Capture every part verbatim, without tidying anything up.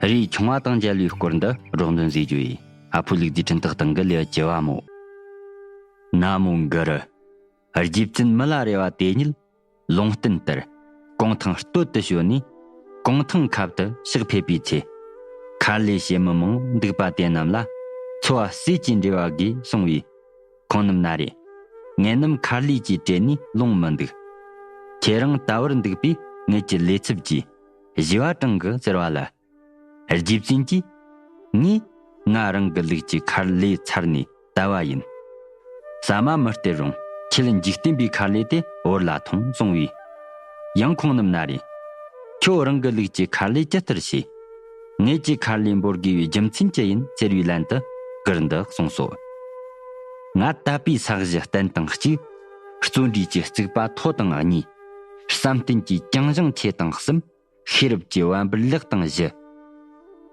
རས་ཆུང་བ་དང་མཇལ་བའི་སྐོར་འདི་རོགས་འདོན་བཟོས་རྒྱུ་ཡིན། ཨ་ཕོ་ལུག་རྫིའི་འཕྲིན་སྟེགས་སྟེང་གི་ལེའུ་བཅུ་བ་མོ། ན་མོ་གུ་རུ། རྗེ་བཙུན་མི་ལ་རས་པ་དེ་ཉིད་ལུང་བསྟན་ལྟར་གུང་ཐང་སྟོད་དུ་བྱོན་ནས་གུང་ཐང་ཁབ་ཏུ་ཕྱག་ཕེབས་པའི་ཚེ། མཁར་ལས་བྱེད་མི་མང་འདུག་པ་དེ་རྣམས་ལ་འཚོ་བ་ཟས་ཀྱི་འབྲེལ་བ་དགོས་གསུངས་པས། ཁོང་རྣམས་ན་རེ། ངེད་རྣམས་མཁར་ལས་ཀྱིས་བྲེལ་ནས་ལོང་མི་འདུག་ཁྱེད་རང་ད་བར་འདུག་པས་ངེད་ཀྱི་ལས་ཚབ་ཀྱིས་བཞེས་པ་དྲང་གི་ཟེར་བ་ལ། རྗེ་བཙུན་གྱིས། ངས་ང་རང་གི་ལུགས་ཀྱི་མཁར་ལས་ཚར་ནས་ལྟ་བ་ཡིན། ཟ་མ་མི་སྟེར་རུང་ཁྱེད་འཇིག་རྟེན་པའི་མཁར་ལས་དེ་བོར་ལ་ཐོངས་གསུངས་པས། ཡང་ཁོང་རྣམས་ན་རེ། ཁྱོད་རང་གི་ལུགས་ཀྱི་མཁར་ལས་ཇི་ལྟར་བྱེད། ངེད་ཀྱི་མཁར་ལས་འབོར་དགོས་པའི་རྒྱུ་མཚན་ཅི་ཡིན་ཟེར་བའི་ལན་དུ་མགུར་འདི་གསུངས་སོ། ང་དད་པའི་ས་གཞི་བརྟན་དང་གཅིག་བརྩོན་འགྲུས་ཀྱི་རྩིག་པ་མཐོ་དང་གཉིས། བསམ་གཏན་གྱི་ཀྱང་ཞེང་ཆེ་དང་གསུམ། ཤེས་རབ་ཀྱི་བར་འབུར་ལེགས་དང་བཞི།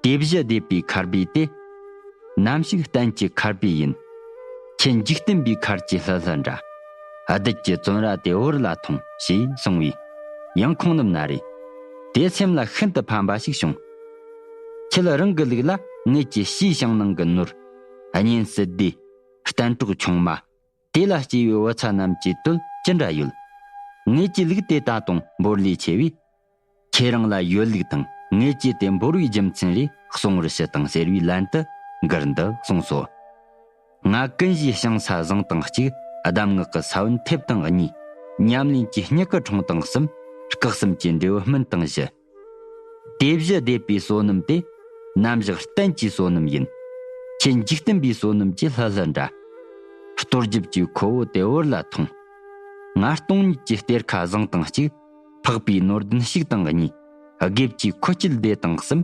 དེ་བཞི་སྡེབ་པའི་མཁར་བུས་དེ། ནམ་ཞིག་གཏན་གྱི་མཁར་བུས་ཡིན། ཁྱེད་འཇིག་རྟེན་པའི་མཁར་གྱི་ལྷུ་ལྷུ་འདྲ། རྡུལ་གྱི་བཙོན་ར་དེ་བོར་ལ་ཐོངས་ཞེས་གསུངས་པས། ཡང་ཁོང་རྣམས་ན་རེ། དེ་སེམས་ལ་ཤིན་ཏུ་ཕན་པ་ཞིག་བྱུང་། ཁྱེད་རང་གི་ལུགས་ལ་ངེད་ཀྱི་ཕྱིའི་ཞིང་ནང་གི་ནོར། གཉེན་སྲིད་སྡེ། གཏན་གྲོགས་ཆུང་མ། དེ་ལ་སྐྱེས་པའི་བུ་ཚ་རྣམས་ཀྱི་དོན་ཅི་འདྲ་ཡོད། ངེད་ཀྱི་ལུགས་དེ་ད་དུང་འབོར་ལས་ཆེ་བས། ཁྱེད་རང་ལ་ཡོད་ལུགས་དང་ངེད་ཀྱི་དེ་འབོར་བའི་རྒྱུ་མཚན་རེ་གསུང་བར་ཞུ་དང་ཟེར་བའི་ལན་དུ་མགུར་འདི་གསུངས་སོ། ང་ཀུན་གཞིའི་ཞིང་ས་བཟང་དང་གཅིག་གདམས་ངག་གི་ས་བོན་ཐེབས་དང་གཉིས། ཉམས་ལེན་གྱི་མྱུ་གུ་འཁྲུངས་དང་གསུམ། སྐུ་གསུམ་གྱི་འབྲས་བུ་སྨིན་དང་བཞི། དེ་བཞི་སྡེབ་པའི་བསོད་ནམས་དེ། ནམ་ཞིག་གཏན་གྱི་བསོད་ནམས་ཡིན། ཁྱེད་འཇིག་རྟེན་པའི་བསོད་ནམས་ཀྱི་ལྷུ་ལྷུ་འདྲ། གཏོར་རྒྱབ་ཀྱི་ཁོ་བོ་དེ་བོར་ལ་ཐོངས། ང་སྟོང་ཉིད་ཀྱི་གཏེར་ཁ་བཟང་དང་གཅིག་འཕགས་པའི་ནོར་ལྡན་ཞིག་དང་གཉིས། དགེ་བཅུའི་ཁུ་སྐྱེད་སྡེ་དང་གསུམ།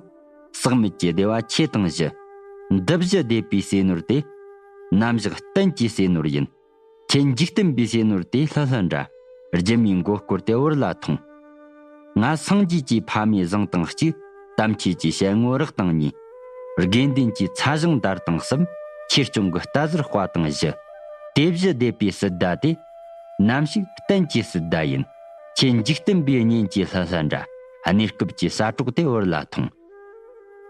ཟག་མེད་ཀྱི་བདེ་བ་ཆེ་དང་བཞི། འདི་བཞི་སྡེབ་པའི་ཟས་ནོར་དེ། ནམ་ཞིག་གཏན་གྱི་ཟས་ནོར་ཡིན། ཁྱེད་འཇིག་རྟེན་པའི་ཟས་ནོར་དེ་ལྷུ་ལྷུ་འདྲ། སྒྱུ་མའི་མགོ་སྐོར་དེ་བོར་ལ་ཐོངས། ང་སངས་རྒྱས་ཀྱི་ཕ་མེས་བཟང་དང་གཅིག་དམ་ཆོས་ཀྱི་ཞལ་ངོ་རགས་དང་གཉིས། དགེ་འདུན་གྱི་ཚ་ཞང་དར་དང་གསུམ། ཆོས་སྐྱོང་གི་རྟ་ཟུར་དཔའ་དང་བཞི། དེ་བཞི་སྡེབ་པའི་སིལ་བདའ་དེ། ནམ་ཞིག་གཏན་གྱི་སིལ་བདའ་ཡིན། ཁྱེད་འཇིག་རྟེན་པའི་གཉེན་གྱི་ལྷུ་ལྷུ་འདྲ། གནས་སྐབས་ཀྱི་ཟ་གྲོགས་དེ་བོར་ལ་ཐོངས།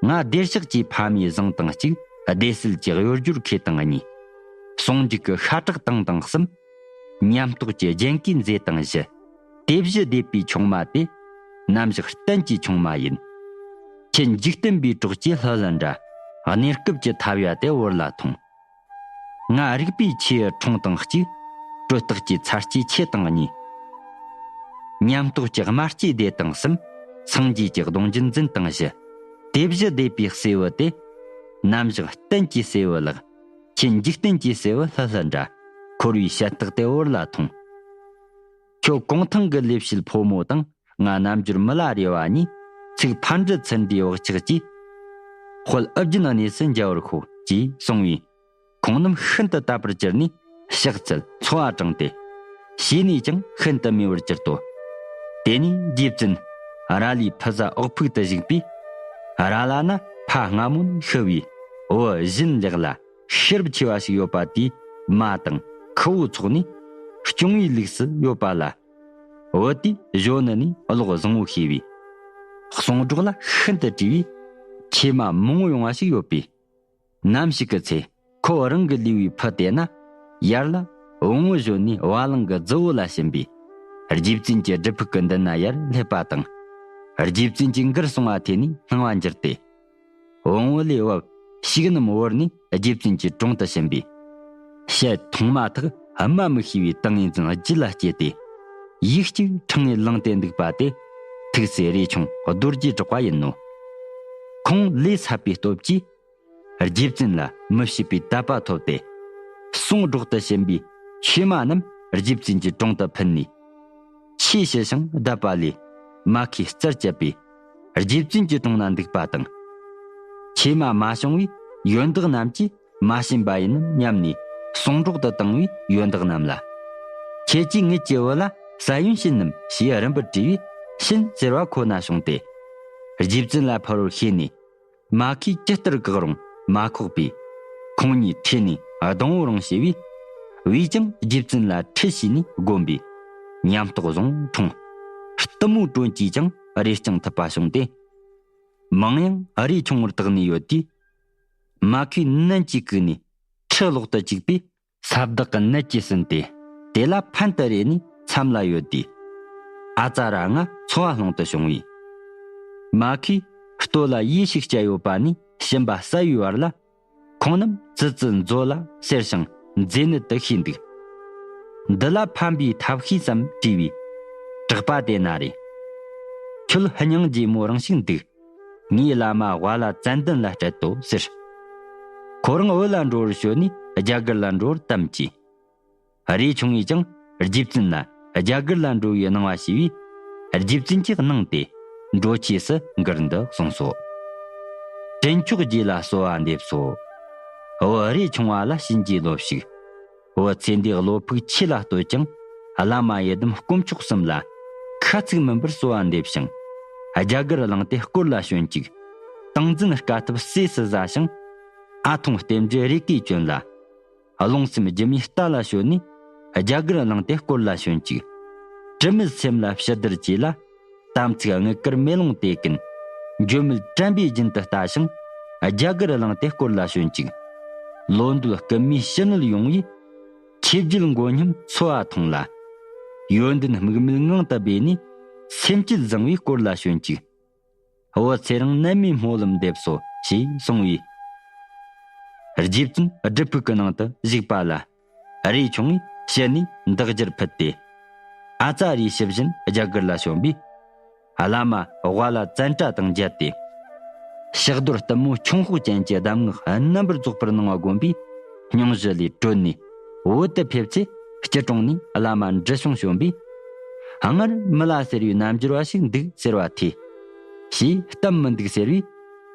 ང་བདེ་གཤེགས་ཀྱི་ཕ་མའི་བཟང་དང་གཅིག་བདེ་སྲིད་ཀྱི་གཡོ་སྒྱུར་ཁེ་དང་གཉིས། ཟུང་འཇུག་གི་ཤ་ཁྲག་དང་དང་གསུམ། ཉམས་རྟོགས་ཀྱི་རྒྱན་གྱི་མཛེས་དང་བཞི། དེ་བཞི་སྡེབ་པའི་ཆུང་མ་དེ། ནམ་ཞིག་གཏན་གྱི་ཆུང་མ་ཡིན། ཁྱེད་འཇིག་རྟེན་པའི་གྲོགས་ཀྱི་ལྷུ་ལྷུ་འདྲ། གནས་སྐབས་ཀྱི་ཐབས་ཡ་དེ་བོར་ལ་ཐོངས། ང་རིག་པའི་ཆེའུ་འཁྲུངས་དང་གཅིག་གྲོལ་རྟགས་ཀྱི་ཚར་གཅོད་ཆེ་དང་གཉིས། ཉམས་རྟོགས་ཀྱི་དམར་སྐྱེས་སྡེ་དང་གསུམ། སངས་རྒྱས་ཀྱི་གདུང་རྒྱུད་འཛིན་དང་བཞི། དེ་བཞི་སྡེབ་པའི་སྲས་བུ་དེ། ནམ་ཞིག་གཏན་གྱི་སྲས་བུ་ལགས། ཁྱེད་འཇིག་རྟེན་གྱི་སྲས་བུ་ལྷུ་ལྷུ་འདྲ། འཁོར་བའི་ཞལ་རྟགས་དེ་བོར་ལ་ཐོངས། ཁྱོད་གུང་ཐང་གི་ལས་བྱེད་ཕོ་མོ་དང་ང་རྣལ་འབྱོར་མི་ལ་རས་པ་གཉིས་ཚིག་ཕར་འདྲི་ཚུར་འདྲིའི་བག་ཆགས་ཀྱིས། དཔལ་ཨུ་རྒྱན་གནས་སུ་མཇལ་བར་ཤོག་ཅེས་གསུངས་པས། ཁོང་རྣམས་ཤིན་ཏུ་དད་པར་གྱུར་ནས་ཕྱག་འཚལ་འཚོ་བ་དྲངས་ཏེ། བྱས་ནས་ཀྱང་ཤིན་ཏུ་མོས་པར་གྱུར་ཏོ། དེ་ནས་རྗེ་བཙུན་ར་ལའི་ཕུ་བཟའ་འོག་ཕུག་ཏུ་བཞུགས་པས། ར་ལ་ན་ཕ་སྔ་མོ་ནས་ཤི་བའི་བུ་བཞིན་ལེགས་ལ་ཤེས་རབ་ཆེ་བ་ཞིག་ཡོད་པ་དེའི་མ་དང་ཁུ་བོ་ཚོགས་ནས་སྐྱོང་བའི་ལུགས་སུ་ཡོད་པ་ལ། བུ་དེས་གཞོན་ནུ་ནས་བློ་བཟང་བོ་ཤེས་པས། གསུང་སྒྲོག་ལ་ཤིན་ཏུ་དྲིས་པས། ཆེས་མ་མང་བོ་ཡོང་བ་ཞིག་ཡོད་པས། ནམ་ཞིག་གི་ཚེ་ཁོ་རང་གི་ལུས་པའི་ཕུ་དེ་ན་ཡར་ལ་བོང་བུ་བཞོན་ནས་བ་ལང་གི་རྫི་བོ་ལ་ཕྱིན་པས། རྗེ་བཙུན་གྱི་སྒྲུབ་ཕུག་གི་མདུན་ན་ཡར་སླེབས་པ་དང་། རྗེ་བཙུན་གྱི་མགུར་གསུང་བ་ཐོས་ནས་སྣང་བ་འགྱུར་ཏེ། བོང་བུ་ལས་བབས་ཤིག་རྣམས་བོར་ནས་རྗེ་བཙུན་གྱི་དྲུང་དུ་ཕྱིན་པས། ཞལ་མཐོང་མ་ཐག་སྨྲ་མི་ཤེས་པའི་ཏིང་ངེ་འཛིན་རྒྱུད་ལ་སྐྱེས་ཏེ། ཡིག་གཅིག་ཕྲེང་ངེ་ལངས་ཏེ་འདུག་པ་དེ། ཐུགས་སྲས་རས་ཆུང་རྡོ་རྗེ་གྲགས་པ་ཡིན་ནོ། ཁོང་ལས་ཚ་བའི་སྟོབས་ཀྱིས། རྗེ་བཙུན་ལ་མི་ཕྱེད་པའི་དད་པ་ཐོབ་སྟེ། གསུང་སྒྲོག་ཏུ་ཕྱིན་པའི་ཆོས་མ་རྣམས་རྗེ་བཙུན་གྱི་དྲུང་དུ་ཕུལ་ནས། ཆོས་ཞུ་ཞིང་བསྡད་པ་ལས་མ་ཁའི་རྩར་བཅད་པས་རྗེ་བཙུན་གྱི་དྲུང་ན་འདུག་པ་དང་། ཆོས་མ་མ་བྱུང་བས་ཡོན་བདག་རྣམས་ཀྱིས་མ་ཕྱིན་པ་ཡིན་ནམ་སྙམ་ནས་གསུང་སྒྲོག་ཏུ་བཏང་བས་ཡོན་བདག་རྣམས་ལ། ཁྱེད་ཀྱིས་ངེད་ཀྱི་བུ་ལ་ས་ཡོན་བྱིན་ནམ་ཞེས་རིམ་པར་དྲིས་པས་བྱིན་ཟེར་བ་ཁོ་ན་བྱུང་སྟེ། རྗེ་བཙུན་ལ་ཕུལ་བར་ཤེས་ནས། མ་ཁའི་ཇི་ལྟར་བཀག་རུང་མ་ཁོགས་པས། ཁོང་གཉིས་ཁྲོས་ནས་སྡོང་བོ་རུང་ཞེས་པས། བས་ཀྱང་རྗེ་བཙུན་ལ་ཁྲིད་བྱས་ནས་བསྒོམས་པས། ཉམས་རྟོགས་བཟུང་འཁྲུངས། གཏུམ་མོའི་གྲོན་གྱིས་ཀྱང་རེ་ལྕང་ཐུབ་པ་བྱུང་སྟེ། མིང་ཡང་རས་ཆུང་ངུར་བཏགས་ནས་ཡོད་དུས། མ་ཁུས་ནན་གྱིས་བཀུག་ནས་ཁྲི་ལོག་ཏུ་བཅུག་པས། ས་བདག་གི་ནད་ཀྱིས་ཟིན་ཏེ། དེ་ལ་ཕན་དུ་རེ་ནས་མཚམས་ལ་ཡོད་དུས། ཨ་ཙ་ར་ང་འཚོ་བ་ལྷུང་དུ་བྱུང་བས། མ་ཁུས་ལྟོ་ལ་ཡོས་ཤིག་བསྐྱལ་ཡོད་པ་ནས་ཞིམ་པ་ཟ་བའི་བར་ལ། ཁོང་རྣམས་ཙི་ཙི་མཛོ་ལ་ཟེར་ཞིང་མཛེ་ནད་དུ་ཤེས་འདུག་འདི་ལ་ཕན་པའི་ཐབས་ཤེས་སམ་དྲིས་པས། དྲག་པ་དེ་ན་རེ། ཁྱོད་སྙིང་རྗེ་མོ་རང་ཞིག་འདུག་ངའི་བླ་མ་ཝ་ལ་ཙན་དན་ལ་སྤྲད་དོ་ཟེར། ཁོ་རང་བོད་ལ་འགྲོ་བར་ཞོན་ནས་རྒྱ་གར་ལ་འགྲོ་བར་དམ་བཅས། རས་ཆུང་ངུས་ཀྱང་རྗེ་བཙུན་ལ་རྒྱ་གར་ལ་འགྲོ་བའི་གནང་བ་ཞུས་པས། རྗེ་བཙུན་གྱིས་གནང་སྟེ་འགྲོ་ཆས་སུ་མགུར་འདི་གསུངས་སོ། དྲིན་མཆོག་རྗེ་ལ་གསོལ་བ་འདེབས་སོ། བུ་རས་ཆུང་བ་ལ་བྱིན་གྱིས་རློབས་ཤིག་བུ་ཚེ་འདིའི་བློ་ཕུགས་ཆོས་ལ་གཏོད་ཅིང་། བླ་མ་ཡི་དམ་དཀོན་མཆོག་གསུམ་ལ་ཁ་ཚིག་མིན་པར་གསོལ་བ་འདེབས་ཤིང་། རྒྱ་གར་གླིང་དེ་སྐོར་ལ་བྱོན་ཅིག་ཏིང་འཛིན་དཀའ་ཐུབ་ཟས་སུ་བཟའ་ཞིང་། ཨ་ཐུང་ལྟེམ་འབྲུ་རེ་ཀའི་གྱོན་ལ། རླུང་སེམས་སྒྱུ་མའི་རྟ་ལ་ཞོན་ནས། རྒྱ་གར་གླིང་དེ་སྐོར་ལ་བྱོན་ཅིག་དྲི་མེད་སེམས་ལ་ཕྱི་བདར་གྱིས་ལ། དམ་ཚིག་དངུལ་དཀར་མེ་ལོང་དེ་ཀུན། འགྱུར་མེད་དྲན་པའི་རྒྱུན་དུ་ལྟ་ཞིང་། རྒྱ་གར་གླིང་དེ་སྐོར་ལ་བྱོན་ཅིག་ལོ་འདོད་སྐུལ་མའི་ཕྱི་ནད་ཡོང་བས། ཆོས་བརྒྱུད་མགོ་སྙོམས་འཚོ་བ་ཐོང་ལ། ཡོན་ཏན་དམིགས་མེད་ངང་དུ་སྦས་ནས། སེམས་བསྐྱེད་བཟང་བའི་སྐོར་ལ་བྱོན་ཅིག་བུ་ཚེ་རིང་ནད་མེད་སྨོན་ལམ་འདེབས་སོ་ཞེས་གསུངས་པས། རྗེ་བཙུན་སྒྲུབ་ཕུག་གི་ནང་དུ་བཞུགས་པ་ལ། རས་ཆུང་ངུས་ཕྱི་ནས་འདག་སྦྱར་ཕུལ་ཏེ། ཨ་ཙ་རས་ཞུ་བཞིན་རྒྱ་གར་ལ་བྱོན་པས། བླ་མ་ཝ་ལ་ཙན་དྲ་དང་མཇལ་ཏེ། ཕྱག་རྡོར་གཏུམ་མོ་ཁྱུང་ཕོག་ཅན་གྱི་གདམས་ངག་རྣམ་པར་རྫོགས་པར་གནང་བ་བསྒོམས་པས། སྙུང་གཞི་ལས་གྲོལ་ནས་བོད་དུ་ཕེབས་ཚེ། སྐྱིད་གྲོང་ནས་བླ་མ་འབྲི་བྱུང་བྱོན་པས། སྔར་མི་ལ་ཟེར་བའི་རྣམ་འགྱུར་བ་ཞིག་འདུག་ཟེར་བ་ཐོས། ཞེས་གཏམ་མི་འདུག་ཟེར་བས།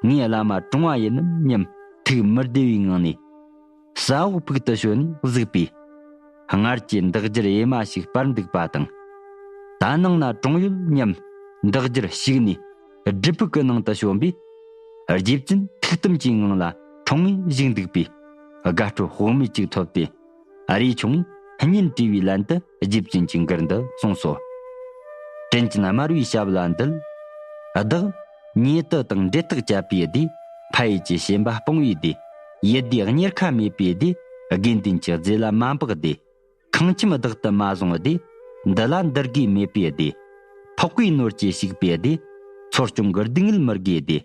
ངའི་བླ་མ་གྲོངས་པ་ཡིན་ནམ་སྙམ་ཐུགས་མི་བདེ་བའི་ངང་ནས། ས་འོག་ཕུག་ཏུ་ཞོན་ནས་གཟིགས་པས། སྔར་གྱི་འདག་སྦྱར་གཡེར་མ་ཞིག་སྤར་འདུག་པ་དང་། ད་ནང་ན་གྲོངས་ཡོད་སྙམ། འདག་སྦྱར་ཞིག་ནས་སྒྲུབ་ཕུག་གི་ནང་དུ་ཞོན་པས། རྗེ་བཙུན་ཐུགས་དམ་གྱི་ངང་ལ་ཁྲོ་ངེ་བཞུགས་འདུག་པས། དགའ་སྤྲོ་དཔག་མེད་ཅིག་ཐོབ་སྟེ། རས་ཆུང་ངུས་བསྙེན་བྲིས་པའི་ལན་དུ་རྗེ་བཙུན་གྱི་མགུར་འདི་གསུངས་སོ། དྲིན་ཅན་དམར་བའི་ཞབས་ལ་འདུད། བདག་ཉེས་དུ་དང་འབྲེལ་ཐག་བཅད་པའི་དུས། ཕ་ཡུལ་གྱི་ཞེན་པ་སྤོང་བའི་དུས། ཡིད་བདེ་གཉེར་ཁ་མེད་པའི་དུས། དགེ་འདུན་གྱི་རྫས་ལ་མ་འབག་དུས། ཁང་ཁྱིམ་བདག་ཏུ་མ་བཟུང་དུས། འདི་ལ་འདུལ་དགེ་མེད་པའི་དུས། འཕགས་པའི་ནོར་གྱིས་ཞིག་པའི་དུས། འཚོ་སྐྱོང་གི་སྡུག་བསྔལ་མི་དགེའི་དུས།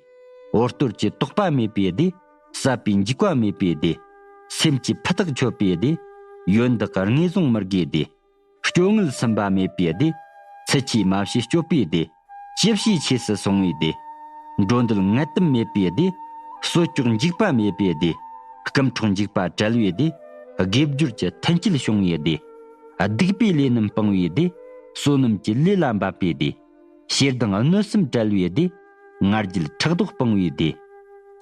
འོ་སྟོད་ཀྱི་དོགས་པ་མེད་པའི་དུས། ཟབ་པའི་འཇུག་པ་མེད་པའི་དུས། སེམས་ཀྱི་ཕུ་ཐག་ཆོད་པའི་དུས། ཡོན་བདག་གི་ངོས་བཟུང་མི་དགེའི་དུས། སྐྱོ་ངལ་སུན་པ་མེད་པའི་དུས། ཚུལ་འཆོས་མ་བྱས་སྤྱོད་པའི་དུས། ཅི་བྱས་ཆོས་སུ་སོང་བའི་དུས། འགྲོ་འདུལ་ངལ་དུབ་མེད་པའི་དུས། གསོད་སྐྱོགས་འཇིགས་པ་མེད་པའི་དུས། རྐུ་འཕྲོག་འཇིགས་པ་བྲལ་བའི་དུས། དགེ་སྦྱོར་གྱི་མཐུན་རྐྱེན་བྱུང་བའི་དུས། སྡིག་པའི་ལས་རྣམས་སྤངས་པའི་དུས། བསོད་ནམས་ཀྱི་ལས་ལ་འབབ་པའི་དུས། ཞེ་སྡང་གནོད་སེམས་བྲལ་བའི་དུས། ང་རྒྱལ་ཕྲག་དོག་སྤངས་པའི་དུས།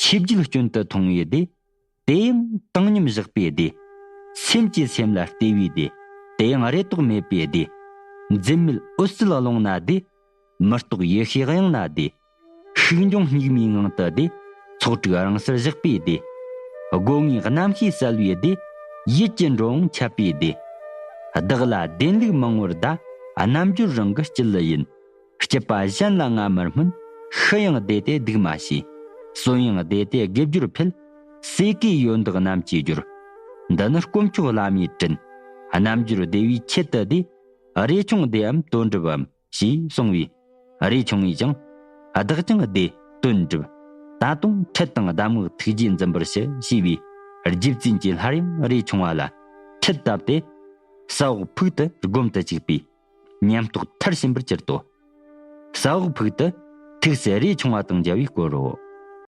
ཆོས་བརྒྱུད་སྐྱོན་དུ་མཐོང་བའི་དུས། དེ་ཡང་བཏང་སྙོམས་བཞག་པའི་དུས། སེམས་ཀྱིས་སེམས་ལ་བལྟས་པའི་དུས། དེ་ཡང་རེ་དོགས་མེད་པའི་དུས། འཛིན་མེད་འོད་གསལ་ཀློང་ན་དུས། མི་རྟོག་ཡེ་ཤེས་དབྱིངས་ན་དུས། ཤུགས་འབྱུང་སྙིགས་མའི་ངང་དུ་དུས། ཚོགས་དྲུག་རང་སར་བཞག་པའི་དུས། སྒོ་ལྔའི་རྣམ་ཤེས་གསལ་བའི་དུས། ཡིད་ཀྱི་འགྲོ་འོང་འཆད་པའི་དུས། བདག་ལ་བདེན་ལུགས་མང་བོར་གདའ། རྣལ་འབྱོར་རང་གི་སྐྱིད་ལ་ཡིན། སྐྱིད་པ་གཞན་ལ་ང་མི་སྨོན། ཤི་ཡང་བདེ་སྟེ་སྡིག་མ་བྱས། གསོན་ཡང་བདེ་སྟེ་དགེ་སྦྱོར་འཕེལ། སྲས་ཀའི་ཡོན་བདག་རྣམས་ཀྱིས་བསྒྱུར། འདི་ནི་དཀོན་མཆོག་བླ་མའི་དྲིན། རྣལ་འབྱོར་བདེ་བའི་ཆེད་དུ་དེ། རས་ཆུང་བདེའམ་དོན་འགྲུབ་བམ། ཞེས་གསུངས་པས། རས་ཆུང་ངུས་ཀྱང་། བདག་ཀྱང་བདེ་དོན་འགྲུབ། ད་དུང་ཁྲིད་དང་གདམས་ངག་ཐུགས་རྗེས་འཛིན་པར་ཞུ་ཞེས་པས། རྗེ་བཙུན་གྱིས་སླར་ཡང་རས་ཆུང་བ་ལ་ཁྲིད་བཏབ་སྟེ། ས་འོག་ཕུག་ཏུ་སྒོམ་དུ་བཅུག་པས། ཉམས་རྟོགས་མཐར་ཕྱིན་པར་གྱུར་ཏོ། ས་འོག་ཕུག་ཏུ་ཐུགས་སྲས་རས་ཆུང་བ་དང་མཇལ་བའི་སྐོར་རོ།